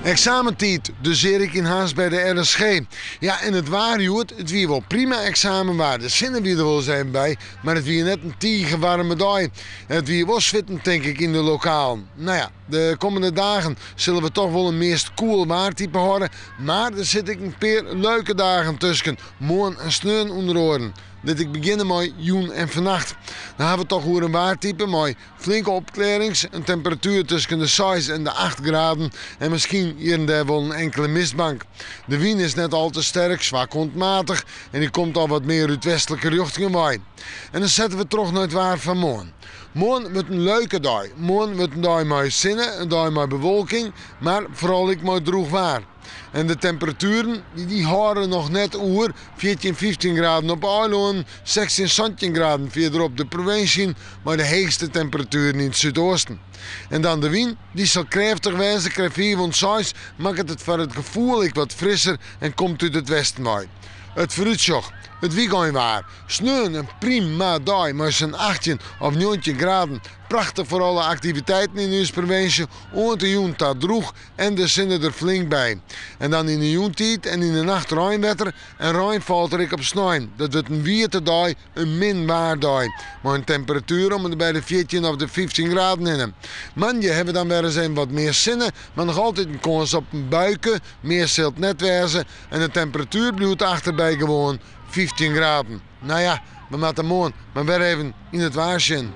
Eksamentiid, dus hjir ek yn Harns by de RSG. Ja, en it waar hjoed, it wie wol prima eksamenwaar. De sinne wie der wolris even by, mar it wie net in tige waarme dei. En it wie wol switten, tink ik, yn de lokalen. No ja, de kommende dagen sille we toch wol in meast koel waartype hâlde, mar der sit ek in pear leuke dagen tusken, moarn en sneon ûnder oaren. Lit ik begjinne mei jûn en fannacht. Dan ha we it toch oer in waartype mei flinke opklearrings, in temperatuer tusken de 6 en de 8 graden en miskien hjir en dêr wol in inkele mistbank. De wyn is net al te sterk, swak oant matich en dy komt al wat mear út westlike rjochtingen wei. En dan sette we troch nei it waar fan moarn. Moarn wurdt in leuke dei. Moarn wurdt in dei mei sinne, in dei mei bewolking, mar foaral ek mei drûch waar. En de temperatueren, dy hâlde noch net oer 14, 15 graden op de eilânen, 16, 17 graden fierderop de provinsje mei de heechste temperatueren yn it súdoosten. En dan de wyn, dy sil krêftich wêze, krêft 5 oant 6, makket it foar it gefoel ek wat frisser en komt út it westen wei. It foarútsjoch, it wykeinwaar, sneon in prima dei mei sa'n 18 of 19 graden, prachtich foar alle aktiviteiten yn ús provinsje, oant de jûn ta drûch en de sinne der flink by. En dan yn de jûntiid en yn de nacht reinwetter en rein falt der ek op snein. Dat wurdt in wiete dei, in min waardei, mei in temperatuer om en by de 14 of de 15 graden hinne. Moandei hawwe we dan wer ris even wat mear sinne, mar noch altyd in kâns op in buike, mear sil it net wêze en de temperatuer bliuwt achter by gewoan 15 graden. No ja, we moatte moarn mar wer even yn it waar sjen.